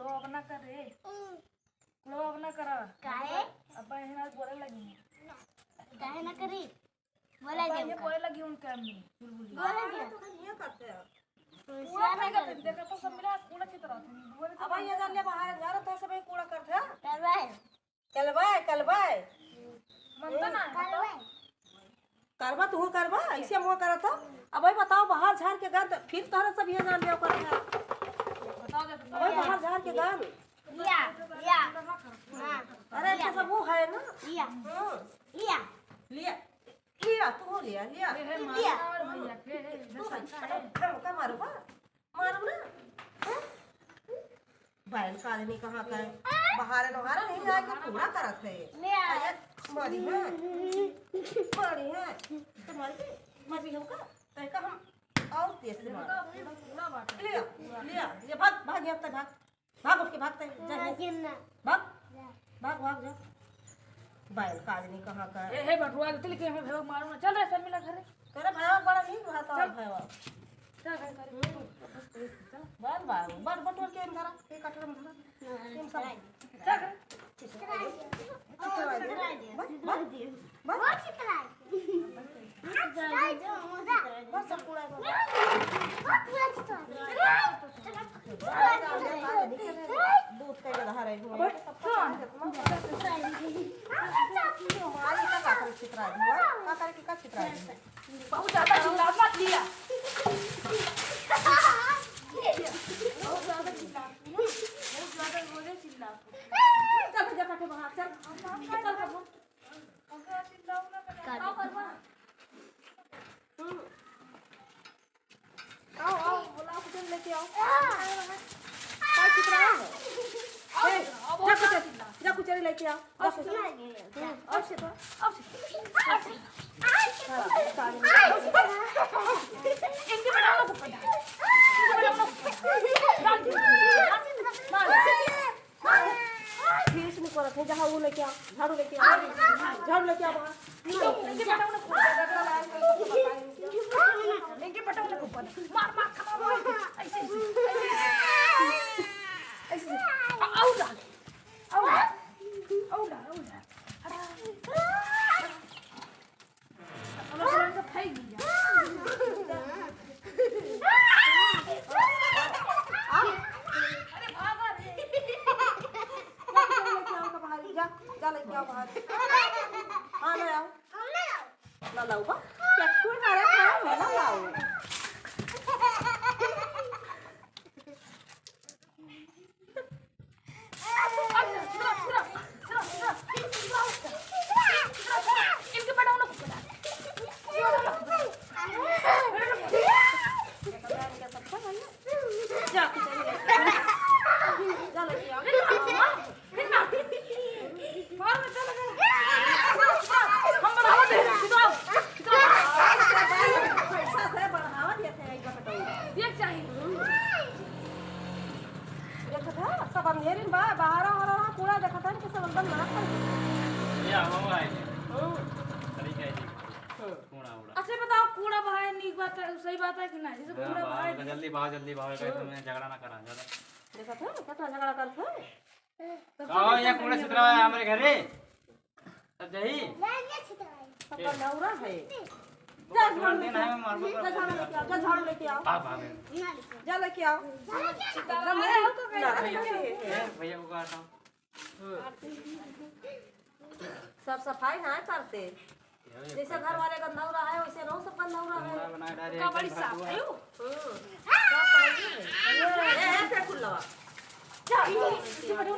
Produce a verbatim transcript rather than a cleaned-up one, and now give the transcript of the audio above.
तो अपना कर रे। कुलवा अपना करा। काहे? अब हिना बोले लगी। काहे ना करी? बोले अब दे ये उनका। बोले लगी उनका अम्मी, बुलबुली। बोले दे। तो कहीं ये करते हैं। तो कूड़ा फेंकत है, देखा तो सब मिला कूड़ा चित रहत है। अब ये जान ले बाहर जा रहा था, सब कूड़ा करते हैं। करवाए। कलवाए, कलवाए। मन तो ना है, बताओ। करवा, तू करवा, ऐसे मुँह करत हो। अब भाई बताओ, बाहर झाड़ के गंद, फिर तोहरा सब ये जान लिया करत है। बताओ दे, अब भाई बाहर झाड़ के गंद। लिया, लिया। हाँ। अरे, लिया। तो सब वो है ना। लिया। हाँ। लिया। लिया। लिया, तू हो लिया, लिया। ए, हे, लिया। मारो ना और भैया के, हे, तू इधर है, से है। हम, हम का मारू बा? मारू ना। हाँ? बैल का आदमी कहाँ का है? बाहर नोहारा नहीं आके पूरा करत है। ले आ। अरे, मारी है। मारी है। तो मारी के, मारी हो का? तय का हम और तेज से मार। पूरा, पूरा बात है। लिया, लिया, ये भाग, भाग, यहाँ तक भाग। भाग उठ के भाग, तय, जा, जा। भाग, भाग, भाग, जा। बैल का आदमी कहाँ का है? ए, हे बटुआ, चल के हमें भेवा मारो ना। चल रे, शर्मिला घरे। तेरे भाई बड़ा नहीं हुआ तो चल। भाई। चल, चल, चल। हम्म। चल। बड़, बड़, बड़ बटुआ के अंदर, के कटोरे में धरा। हाँ, इन सब। चल। चल। चितराई दे। बस, बस। बस। बस, सब पूरा बस। दूध के गधा रही हुआ। बस, हाँ। मारी का का करे चितराई हुआ? का करे कि का चितराई हुआ? बहुत ज्यादा चिल्ला मत लिया। बहुत ज्यादा चिल्ला। बहुत ज्यादा बोले चिल्ला। चल, जा काटे बाहर, चल। चल, चल। काट। हम्म। आओ, आओ, बोला, कुछ लेके आओ। का चितराई है? ए, जा कुछ, जा कुछ लेके आओ। जा कुछ। हम्म, और से तो, और से। हाँ, सारी। इनके बनाओ ना कुछ। इनके बनाओ ना कुछ। डाल दे। डाल दे। फिर से नहीं करत है, जहाँ वो लेके आओ, झाड़ू लेके आओ, झाड़ू लेके आओ बाहर। इनके पटाओ ना खूब, इनके पटाओ ना खूब, मार, मार, खा, मार, मार, ऐसे, ऐसे, ऐसे, ऐसे। आ, आउला, आउला, आउला, आउला। अरे। जा, जा लेके आओ बाहर। हाँ, ले आओ। ना लाओ बा। चक्कू मारे खाओ, ना लाओ। पैसा से बढ़ावा दिया था, एक बकटोई। ये चाहिए। देखत है, सब अंधेरी में बा, बाहर हो रहा, कूड़ा देखत है कि सब एकदम नाक कर ये हम आए हैं। हम्म। सही कह दी। हम्म। कूड़ा उड़ा। अच्छा बताओ, कूड़ा बहाए नीक बात है, सही बात है कि नहीं? जैसे हाँ, कूड़ा बहाए बहाओ, जल्दी बहाओ, जल्दी बहाओ, हम्म। तुम झगड़ा ना करा ज्यादा। देखत है, कितना झगड़ा करत है? कहो, ये कूड़ा छितरा है हमारे घरे। अब जाई? सबका नौरा है। जा झाड़ू लेके आओ। जा झाड़ू लेके आओ। जा झाड़ू लेके आओ। जा लेके आओ। एकदम नरक है। भैया को कहा था। सब सफाई ना करते। जैसे घर वाले गंदौरा है, वैसे रहो सब गंदौरा है। का बड़ी साफ है वो? हम्म। सब सही है। ए, ए, फेंक कुल्लवा। जा, जा, जा।